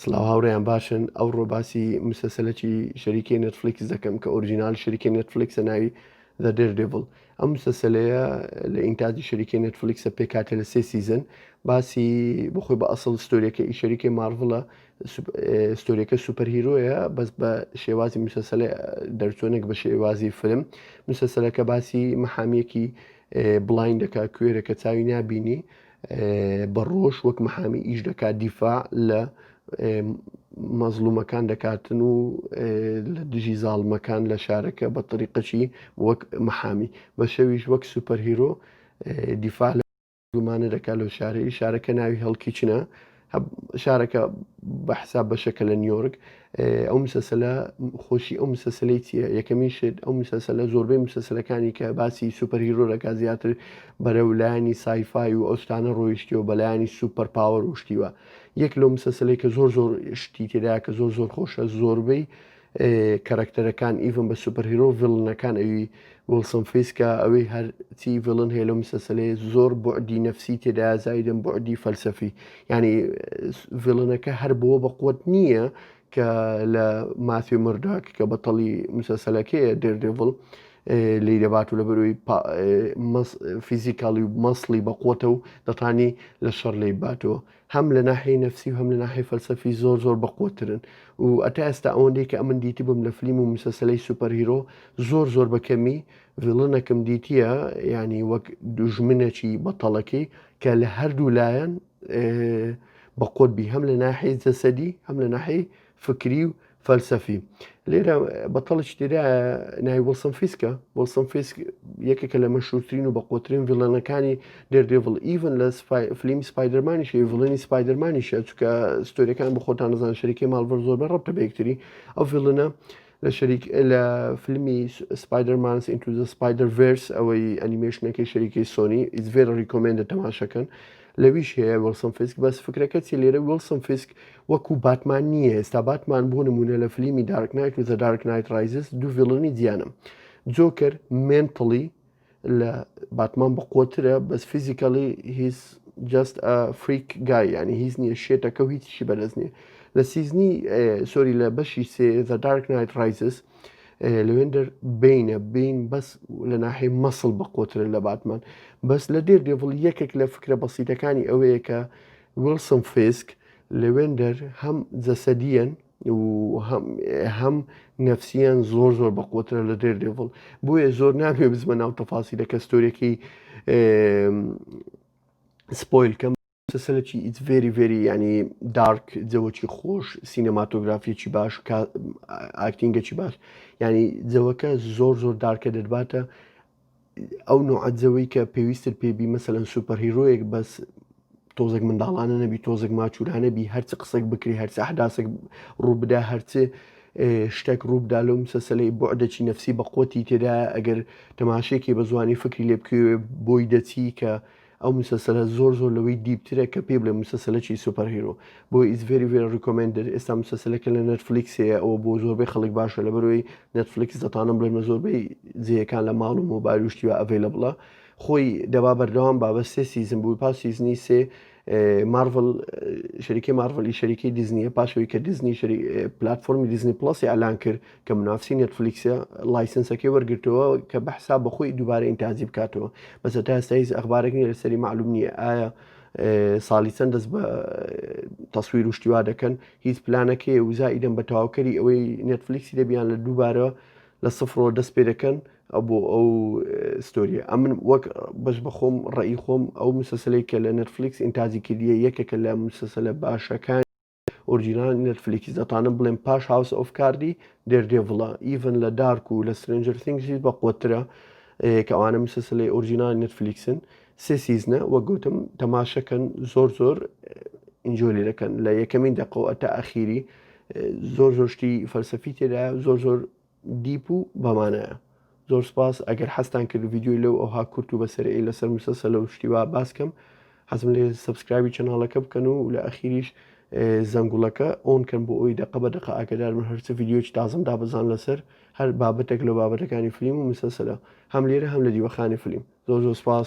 سڵاو هاوڕێیان باشن ئەوڕۆ باسی مسەسەلەکی شەریکەی نێتفلیکس دەکەم کە ئۆریجینال شەریکەی نێتفلیکسە ناوی The Daredevil ئەم مسەسەلەیە لە ئینتاجی شەریکەی نێتفلیکسە پێکاتە لە سێ season باسی بخۆی بە ئەسڵ ستۆریەکە ئی شەریکەی مارڤڵە ستۆریەکە superhero یە بەس بە شێوازی مسەسەلە دەرچۆنێک بە شێوازی فیلم مسەسەلەکە باسی محامیەکی blind دەکا کوێرە کە چاوی نابینی بە ڕۆژ وەک محامی ئیش دەکات دیفاع لە مەزلومەکان دەکاتن و لە دژی زاڵمەکان لە شارەکە بە تەریقەکی وەک محامی بە شەویش وەک superhero دیفاع لە مەزلومانە دەکات لەو شارەی شارەکە ناوی Hell's Kitchen ە شارەکە بە حساب بەشەکە لە نیویۆرک ئەو مسەسەلە خۆشی ئەو مسەسەلەی چییە یەکەمین شت ئەو مسەسەلە زۆربەی مسەسەلەکانی کە باسی superhero دەکات زیاتر بەرەو لایەنی sci-fi و ئەو شتانە ڕۆیشتیوە بەلایانی super power و شتیوە یەک لەو مسەسەلەی کە زۆر زۆر شتی تێدا کە زۆر زۆر خۆشە زۆربەی کەرەکتەرەکان even بە superhero villain ەکان ئەوی وڵسن فیسکە ئەوەی هەرچی villain هەیە لەو مسەسەلەیە زۆر بوعدی نەفسی تێدایە زایدن بوعدی فەلسەفی یعنی villain ەکە هەر بۆ بە قوت نییە کە لە ماثیو مرداک کە بەتەڵی مسەسەلەکەیە دێردێڤڵ لی دەبات و لە بەروی physically و muscle ی بە قوتە و دەتانی لە شەڕ لی باتەوە هەم لە ناحیەی نەفسی و هەم لە ناحیەی فەلسەفی زۆر زۆر بەقوەترن و ئەتا ئێستا ئەوەندەی کە ئەمن دیتبم لە فلیم و مسەسەلەی superhero زۆر زۆر بە کەمی villain ەکم دیتیە یعنی وەک دوژمنێکی بەتەڵەکەی کە لە هەردوو لایەن بەقوت بی هەم لە ناحیەی جەسەدی هەم لە ناحیەی فکری و فەلسەفی لێرە بەتەڵێکی تێدا ناوی وڵسن فیسکە وڵسن فیسک یەکێکە لە مەشهورترین و بەقوترین villain ەکانی دێردێڤڵ even لە فیلمی سپایدەرمانیش villain ی سپایدەرمانیشە چونکە ستۆریەکان بە خۆتان نەزان شەریکەی ماڵڤەر زۆر بە ڕەبتە بە یەکتری ئەو villain ە لە شەریک لە فیلمی سپایدەرمانس Into the Spider-Verse ئەوەی ئەنیمێشنەکەی شەریکەی سۆنی it's very recommended تەماشەکەن لەویش هەیە وڵسن فیسک بەس فکرەکە چی لێرە وڵسن فیسک وەکو باتمان نییە ئێستا باتمان بۆ نمونە لە فلیمی Dark Knight و The Dark Knight Rises دوو villain ی جیانم جۆکەر mentally لە باتمان بەقوترە بەس physically he's just freak guy ینی هیچ نییە شێتەکە و هیچیشی بەدەست نییە لە season ی sorry لە بەشی سێ The Dark Knight Rises لەوێندەر بینە بین بەس لە ناحی muscle بەقوترە لە باتمان بەس لە دێر دێڤڵ یەکێک لە فکرە بەسیتەکانی ئەوەیە کە ویڵسن فیسک لەوێندەر هەم جەسەدیەن و هەم نەفسیان زۆر زۆر بەقوترە لە دێر دێڤڵ بۆیە زۆر نامێ بزمە ناو تەفاسیلەکە ستۆریەکەی spoil کەم سەلەکی it's very very ینی dark جەوەکی خۆش سینەماتۆگرافیەکی باش acting ەکی باش ینی جەوەکە زۆر زۆر dark ە دەرباتە ئەو نوعە جەوەی کە پێویستت پێبی مەسەلەن superhero یەک بەس تۆزێک منداڵانە نەبی تۆزێک ماچورانە بی هەرچ قسەک بکری هەرچ ئەحداسێک ڕووبدا هەرچ شتێک ڕووبدا لەو مسەسەلەی بعدەکی نەفسی بە قوتی تێدا ئەگەر تەماشێکی بە زوانی فکری لێ بکەوێ بۆی دەچی کە ئەو مسەسەلە زۆر زۆر لەوەی deep ترە کە پێی بڵێ مسەسەلەکی superhero بۆ it's very very recommended ئێستا مسەسەلەکە لە نێتفلیکس هەیە ئەوە بۆ زۆربەی خەڵک باشە لەبەرەوەی نێتفلیکس دەتانم بڵێن لە زۆربەی جێیەکان لە ماڵ و مۆبایل و شتی وا available ە خۆی دەبا بەردەوام با بە سێ season بوو پاش season ی سێ مارڤل شەریکەی مارڤلی شەریکەی دیزنیە پاشەوەی کە دیزنی شەری پلتفۆرمی دیزنی پڵەسی ئالان کرد کە منافسی نێتفلیکسە license ەکەی وەرگرتەوە کە بە حساب بەخۆی دووبارە ئینتاجی بکاتەوە بەس تا ئێستا هیچ ئەخبارێک نییە لەسەری معلوم نییە ئایا ساڵی چەند دەست بە تەسویر و شتیوا دەکەن هیچ پلانەکەی وزا ئیدەم بە تەواوکەری ئەوەی نێتفلیکسی دەبیان لە دووبارە لە سفرەوە دەست پێ دەکەن ئەو بۆ ئەو ستۆریە ئەمن وەک بەس بەخۆم ڕێی خۆم ئەو مسەسلەی کە لە نێتفلیکس ئینتاجی کردیە یەکێکە لە مسەسەلە باشەکان ئۆرجیناڵی نێتفلیکس دەتوانم بڵێم پاش هاوس ئۆف کاردی دێردێڤڵە even لە دارک و لە سترێنجەر ثینگزیش بەقوەترە کە ئەوانە مسەسەلەی ئۆرجیناڵی نێتفلیکسن سێ season ە وەک گوتم تەماشەکەن زۆر زۆر enjoy لێ دەکەن لە یەکەمین دەقەوە تا ئەخیری زۆر زۆر شتی فەلسەفی تێدا زۆر زۆر deep و بەمانایە زۆر سپاس ئەگەر حەزتان کرد ڤیدیۆی لەو ئەوها کورت و بەسەرعی لەسەر مسەسەلە و شتی وا باس کەم حەزم لێ subscribe ی channel ەکە بکەن و لە ئەخیریش زەنگوڵەکە on کەن بۆ ئەوی دەقە بە دەقە ئاگدار من هەرچ ڤیدیۆکی تازم دابەزان لەسەر هەر بابەتێک لە بابەتەکانی فلیم و مسەسەلە هەم لێرە هەم لە دیوەخانی فلیم زۆر زۆر سپاس.